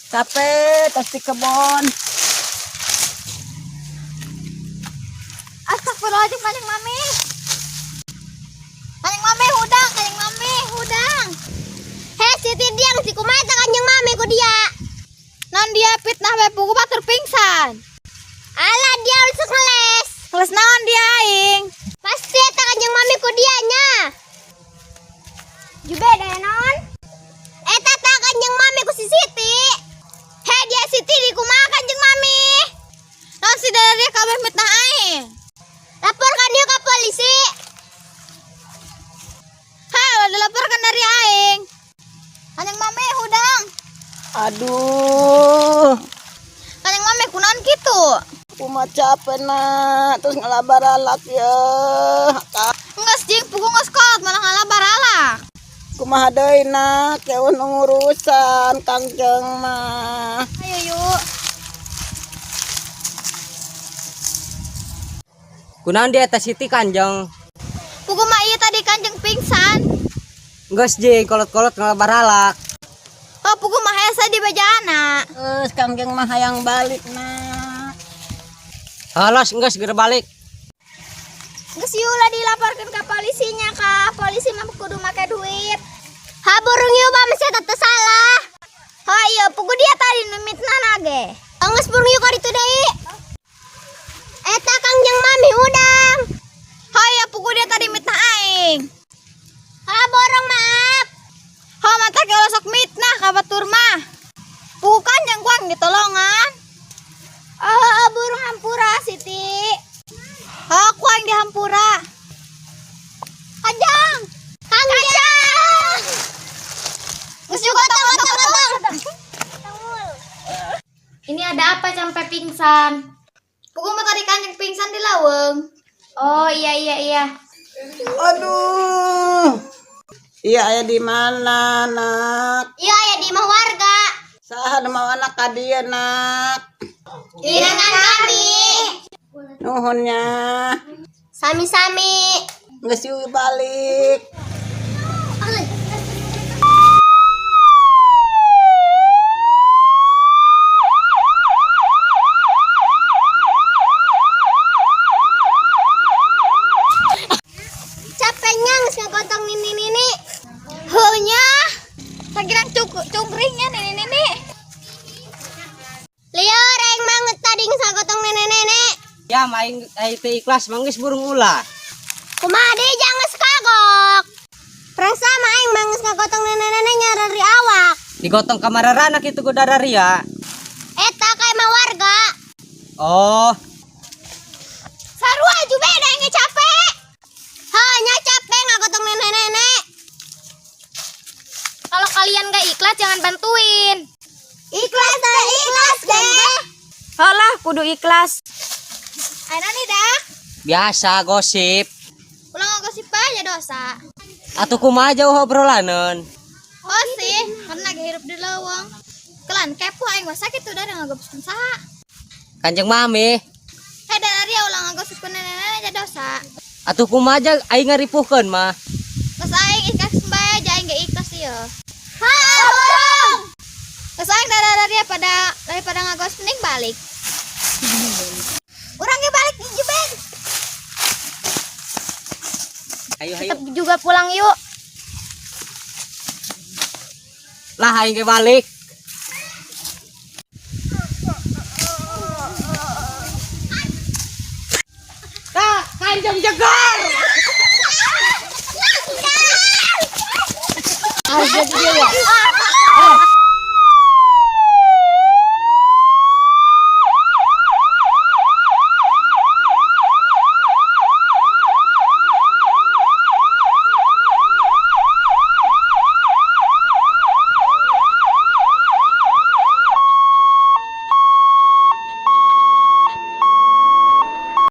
Capek tas di kebon. Astagfirullahaladzim, kanjeng mami. Kanjeng mami hudang, kanjeng mami hudang. Heh, Siti, dia si kumaha eta kanjeng mami ku dia? Non dia fitnah we, pugu batur pingsan. Alah, dia harus ngeles. Ngeles naon dia aing? Pasti eta kanjeng mami ku dia nya. Jube daya naon? Eta tak kanjeng mami ku si Siti. Heh, dia Siti di kumaha kanjeng mami? Non si dari dia kabeh mitnah aing. Laporkan dia ke polisi. Heh, udah dilaporkan dari aing. Kanjeng mami hudang. Aduh. Kanjeng mami kunaon kitu? Kumaha capek, nak, terus ngala baralak ya. Enggeus jeung pugu geus kolot malah ngala baralak. Kumaha deui, nak, jauh ngurusan kangjeng mah. Ayo yuk. Kunaon dia eta Siti kanjeng? Pugu mah ieu tadi kanjeng pingsan. Geus jeung kolot-kolot ngala baralak. Oh, pugu mah hese di bejaana. Geus, kangjeng mah hayang balik, nak. Halos geus geura balik. Geus yuk lah dilaporkan ke polisinya, ka polisi mah kudu make duit. Ha, burung yuk ba masih tetep salah. Oh iya, pugu dia tadi nu mitnah ge. Enggeus, burung yuk ka ditu deui. Eta kangjeng mami hudang. Oh iya, pugu dia tadi mitnah aing. Ha, borong maaf. Oh, mata ke sok mitnah ka batur mah. Pugu kanjeng kuang ditolongan. Oh, burung hampura Siti. Oh, kuang dihampura. Kanjeng. Kangjeng. Geus juga tong tong tong. Ini ada apa sampai pingsan? Pugu mah tadi kanjeng pingsan di laweng. Oh, iya. Aduh. Iya, aya di mana, nak? Iya, aya di imah warga. Saha nu mawa anak ka dieu, nak? Kirangan kami. Nuhun nya. Sami-sami. Geus yuk balik. Capeknya geus ngagotong nini-nini. Heuh nya. Sakiran cungkringnya nini-nini. Lieur aing mah tadi geus ngagotong nenek-nenek. Ya aing aing teu ikhlas mah geus burung ulah. Kumaha deui jangan geus kagok. Perasa mah aing mah geus ngagotong nenek-nenek nyareri awak. Digotong ka mararana kitu ku dararia. Eta ka imah warga. Oh, Sarua juga ada yang capek. Hanya capek ngagotong nenek-nenek. Kalau kalian gak ikhlas jangan bantuin. Ikhlas deh, ikhlas deh. Halah, kudu ikhlas. Ayo nih dah. Biasa gosip. Ulang gosip aja dosa. Atuh kumaha jauh obrolaneun? Oh sih, karena lagi hirup di leuweung. Kelan kepo aing mah sakit udah ada ngagosipkeun saha. Kanjeng mami. Heh, dari dia ulang ngagosipkeun nenek-nenek aja dosa. Atuh kumaha aja aing ngaripuhkeun mah. Terus aing ikhlas bae aja aing gak ikhlas ieu. Ha, burung. Terus aing dari dia pada daripada ngagosip mending balik. Urang ge balik di jeben. Ayo ayo. Kita juga pulang yuk. Lah aing ge balik. Kak, kanjeng jegar. Harus jadi dia ya.